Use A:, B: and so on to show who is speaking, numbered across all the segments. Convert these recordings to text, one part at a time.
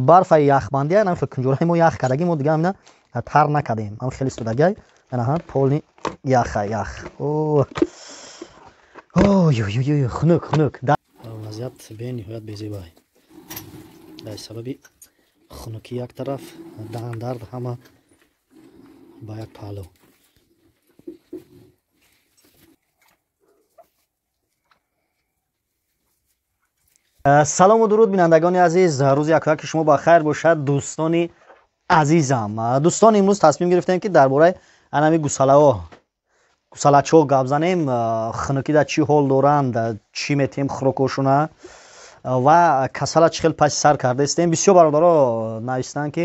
A: Барфаи яхбандӣ ам хел кунҷораи мо ях кардаги, мо дига ҳамина тар накардем, ам хеле истодагиай. Анаҳа, полный яха, ях. Ой, хунук, хунук вазъият, бениҳоят безебай. Дар сабаби хунукӣ як тараф, даҳан дард, ҳама ба як паҳлӯ. Салому дуруд, бинандагони азиз, рӯзи якояки шумо ба хайр бошад, дӯстони азизам. Дӯстон, имрӯз тасмим гирифтем, ки дар бораи анами гусалаҳо, гусалачҳо гап занем. Хунукида чӣ ҳол доранд, чӣ метиҳем хӯрокҳошуна ва касала чӣ хел паси сар кардаистем. Бисёр бародаро навистанд, ки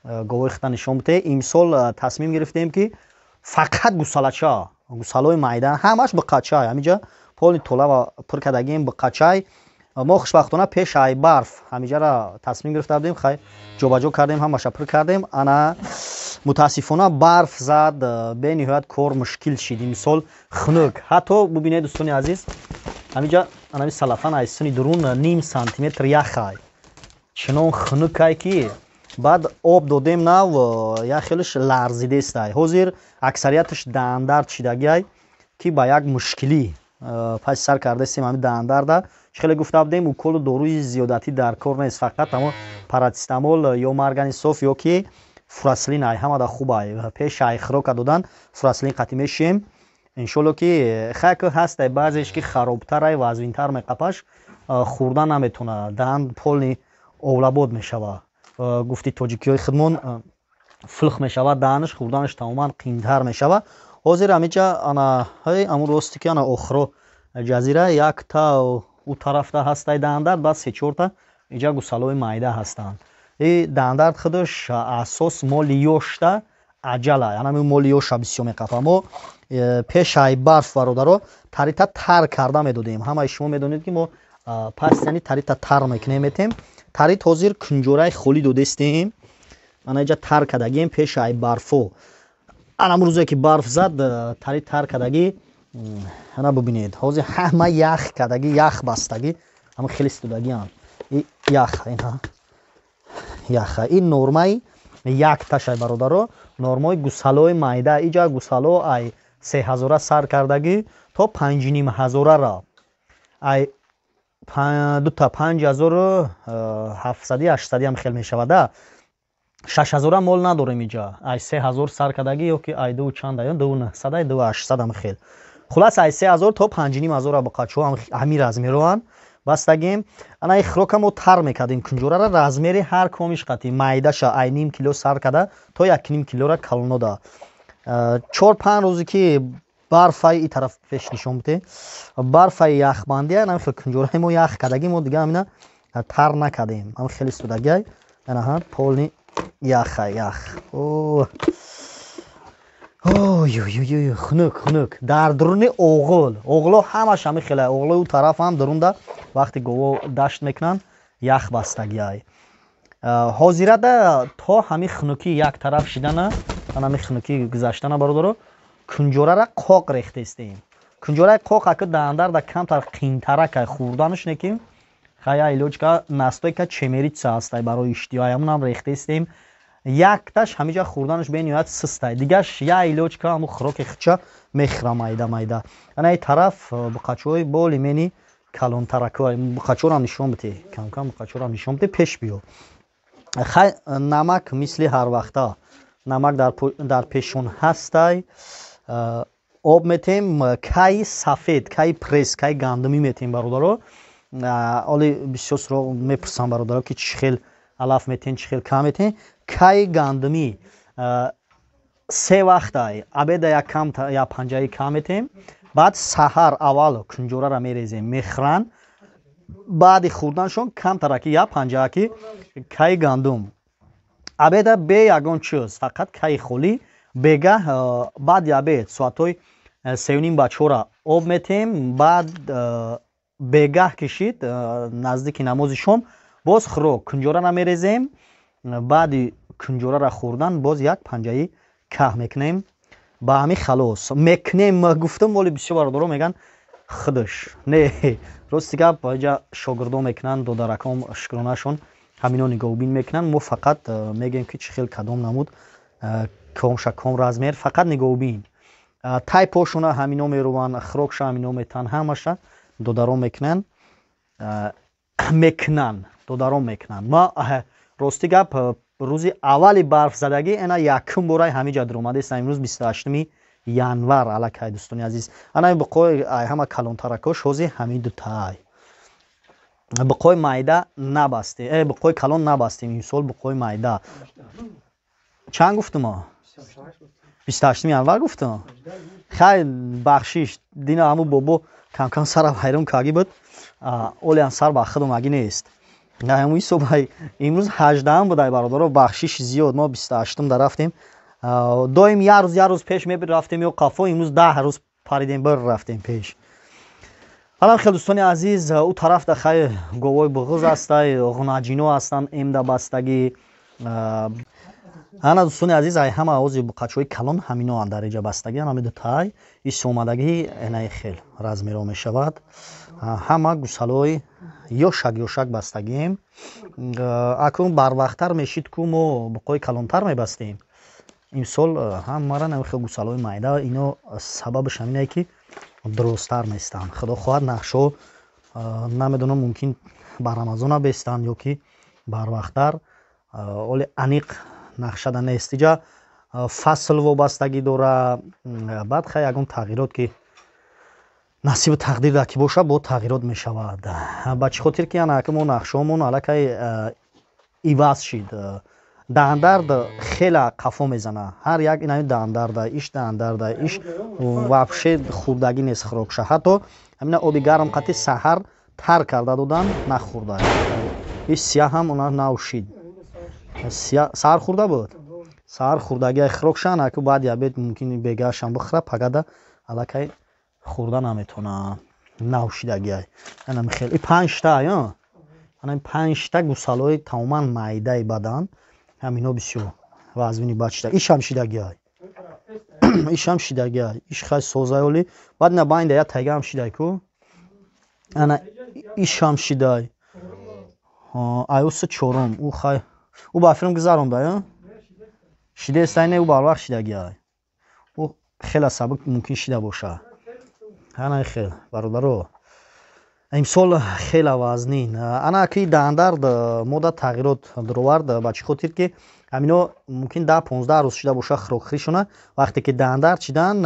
A: говои хита нишон бите. Имсол тасмим гирифтем, ки фақат гусалача, гусалаҳои майда, ҳамаш биқачай. Ҳамиҷа полный толава пур кардагием биқачай. Мо хушбахтона пеш ай барф ҳамиҷара тасмим гирифта будем, хай ҷобаҷо кардем, ҳамаша пур кардем. Ана, мутаассифона, барф зад, бениҳоят кор мушкил шид. Имсол хунук, ҳатто бубинед, дӯстони азиз, ҳамиҷа анами салафан ай сини дурун ним сантиметр яхай, чунон хунукай, ки баъд об додем, нав як хелиш ларзидестай. Ҳозир аксарияташ даҳандард шидагиай, ки ба як мушкилӣ паси сар кардаистем. Ҳами даҳандарда чӣ хеле гуфта будем, уколу доруи зиёдатӣ дар кор нест, фақат ҳамо парацетамол ё маргани соф ё ки фураслин ай ҳамада хубай. Пеш ай хӯрока додан фураслин қатӣ мешием, иншолло, ки хайку ҳастай. Баъзеш ки харобтарай, вазвинтар меқапаш, хӯрда наметавона, даҳан полный овлабод мешава. Гуфти тоҷикиҳои худмон, фулх мешавад даҳанаш, хӯрданаш тамоман қиинтар мешава. Ҳозир ҳамиҷа ана амун рости ки ана охиро ҷазира якта ӯ тарафта ҳастай даҳандард, баъд се-чорта иҷа гусалҳои майда ҳастанд. И даҳандард худаш асос моли ёшта аҷала, анами моли ёша бисёр меқафа. Мо пешай барф, бародаро, тарита тар карда медодем. Ҳамаи шумо медонед, ки мо пас яъни тарита тар мекунем, метем тарит. Ҳозир кунҷораи холӣ додестем, ана иҷа тар кардагием пешай барфо. Анам рӯзе ки барф зад, тарит тар кардагӣ. Ана бубинед, ҳозир ҳама ях кардагӣ, ях бастагӣ, ҳама хеле истодагианд. Ях, ина яха. Ин нормаи якташай, бародаро, нормаи гусалои майда. Иҷа гусало ай 3000-а сар кардагӣ то 5500-ара, ай дута 5700, 800-ам хел мешавада. 6000-а мол надорем иҷа, ай 3000 сар кардагӣ ё ки ай ду чанд, ду нҳсад, ду ҳаштсадам хел. Хулас, ай 3000 то 5500-а буқачҳо ҳамин размероанд бастагем. Ана и хӯрока мо тар мекардем, кунҷорара размери ҳар комиш қатӣ майдаша ай ним кило сар карда то 1,5 килора калонода. 4-5 рӯзе ки барфаи и тараф пеш нишон буте, барфаи яхбандия, ана хел кунҷораи мо ях кардагӣ, мо дига ҳамина тар накардем, ҳам хеле истодагиай. Анаҳа, полный яха, ях. Ой, хунук, хунук. Дар дуруни оғил, оғило ҳамаш ҳами хела. Оғилои ӯ тараф ҳам дурунда вақте гово дашт мекунанд, ях бастагиай. Ҳозирада то ҳами хунукӣ як тараф шидана, ҳами хунукӣ гузаштана, бародаро, кунҷорара қоқ рехтестем. Кунҷораи қоқ ака даҳандарда камтар қиинтаракай хӯрданаш, неки хая илоҷка настойка чемерица ҳастай барои иштиҳо, ҳамунам рехтестем. Якташ ҳамиҷа хӯрданаш бениҳоят систай, дигаш я илоҷка ҳаму хӯроки хича мехӯра майда майда. Ана и тараф буқачҳои боли мени калонтаракҳо, буқачҳорам нишон бите, камкам буқачҳорам нишон бите, пеш биё. Хай, намак мисли ҳарвақта намак дар пешон ҳастай. Об метем, кай сафед, кай пресс, кай гандумӣ метем, бародаро. Оли бисёр суроғ мепурсам, бародаро, ки чӣ хел алаф метен, чӣ хел кам метен. Кай гандумӣ се вақтай: обеда як кам, як панҷаи кам метем, баъд саҳар аввал кунҷорара мерезем, мехӯранд, баъди хӯрданашон камтараки як панҷааки кай гандум. Обеда бе ягон чиз, фақат кайи холӣ. Бегаҳ, баъди обед, соатҳои 3:30 ба 4 об метем. Баъд бегаҳ кишид, наздики намози шом, боз хӯрок кунҷора намерезем. Баъди кунҷорара хӯрдан боз як панҷаи каҳ мекунем, ба ҳамин халос мекунем. Гуфтам, воли бисёр бародаро мегӯянд, худаш не. Рости гап, иҷа шогирдо мекунанд, додараком, шукронашон. Ҳамино нигоҳубин мекунанд. Мо фақат мегӯем, ки чӣ хел, кадом намуд, комша, ком размер, фақат нигоҳубин. Тай пошуна ҳамино меруванд, хӯрокша ҳамино метаҳанд, ҳамаша додарон мекунанд, додарон мекунанд. Ма, рости гап, рӯзи аввали барфзадагӣ ана якум бораи ҳамин ҷа дуромадестам. Имрӯз 28-уми январ аллакай, дӯстони азиз. Ана буқои ҳама калонтаракош ҳози ҳамин дутай. Буқои майда набастем, буқои калон набастем имсол, буқои майда. Чанд гуфтумо? 28-уми январ гуфтум. Хай, бахшиш, дина ҳаму бобо камкам сара ҳайрон кагӣ буд, олиам сар ба худум агӣ нест. Ҳаму ҳисобай имрӯз 18-ам будай, бародаро, бахшиш зиёд. Мо 28-ум да рафтем. Доим як рӯз, як рӯз пеш мерафтем ё қафо, имрӯз 10 рӯз паридем, бир рафтем пеш. Ҳалам хел, дӯстони азиз. Ӯ тараф да хай говои буғуз ҳастай, ғунаҷино ҳастанд, эмда бастагӣ. Ана, дӯстони азиз, ай ҳама ози буқачҳои калон ҳаминоанд дар иҷа бастагӣ, ҳами дутай исомадагӣ. Энаи хел размеро мешавад. Ҳама гусалҳои ёшак ёшак бастагием. Акун барвақттар мешид, ку мо буқои калонтар мебастем. Имсол ҳамара хел гусалҳои майда. Ино сабабаш ҳаминае, ки дурусттар местанд. Худо хоҳад, нақшҳо, намедонам, мумкин ба Рамазона бестанд ё ки барвақттар, оли аниқ нақшада нест. Иҷа фасл вобастагӣ дора. Баъд хай ягон тағйирот ки насибу тақдир ки боша, бо тағйирот мешавад. Ба чӣ хотир ки ана мо нақшҳомон аллакай иваз шид. Даҳандард хела қафо мезана. Ҳар як инами даҳандарда, иш даҳандарда, иш вообще хӯрдагӣ нест хӯрокша. Ҳатто ҳамина оби гарм қати саҳар тар карда додан, нахӯрда. Иш сияҳам она наушид. Саҳар хӯрда буд, саҳар хӯрдагиай хӯрокша. Анаку баъди обед мумкин бегаашам бихӯра, пагада аллакай хӯрда наметавона, наушидагиай. Анами хел и панҷта, анами панҷта гусалҳои тамоман майдаи бадан ҳамино бисёр вазвини бад шида. Ишам шидагиай, ишам шидагиай, иш хай созай оли. Баъд ина байнда я тайгаам шидай ку, ана ишам шидай. Аюси чорум ӯ хай ӯ ба филм гузаронда шидестай, не, ӯ барвақт шидагиай, ӯ хела сабук мумкин шида боша. Ана хел, бародаро, имсол хела вазнин. Ана ки даҳандард мода тағйирот дуровард. Ба чӣ хотир ки ҳамино мумкин 10-15 рӯз шида боша хӯрокхӯришона. Вақте ки даҳандард шидан,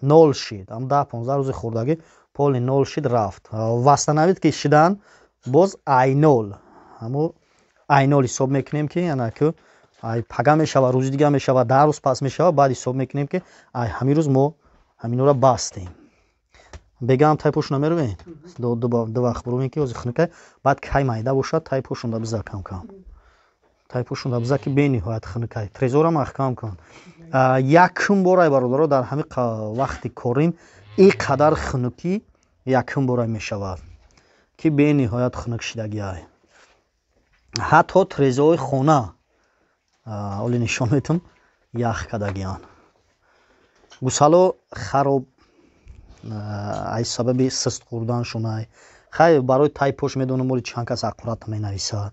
A: нол шид. Ам 10-15 рӯзи хӯрдагӣ поли нол шид, рафт. Восстановить ки шидан, боз айнол, ҳамо айнол ҳисоб мекунем, ки ана ку ай пага мешава, рӯзи дига мешава, 10 рӯз пас мешава, баъд ҳисоб мекунем, ки ай ҳамин рӯз мо ҳаминора бастем. Бегаам тай пошуна меравем, ду вақт бурӯем, ки ҳозир хунукай. Баъд кай майда бошад, тай пошунда биза, кам кам тай пошунда биза, ки бениҳоят хунукай. Трезора маҳкам кун. Якум борай, бародаро, дар ҳамин вақти корим ин қадар хунукӣ якум борай мешавад, ки бениҳоят хунук шидагиай. Ҳатто трезои хона, оли нишон метум, ях кардагиан. Гусало хароб аз сабаби сист хӯрданшонай. Хай, барои тай пош медонам, оли чанд кас аққурат менависад.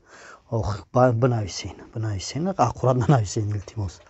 A: Ох, бинависен, бинависен, аққурат нанависен, илтимос.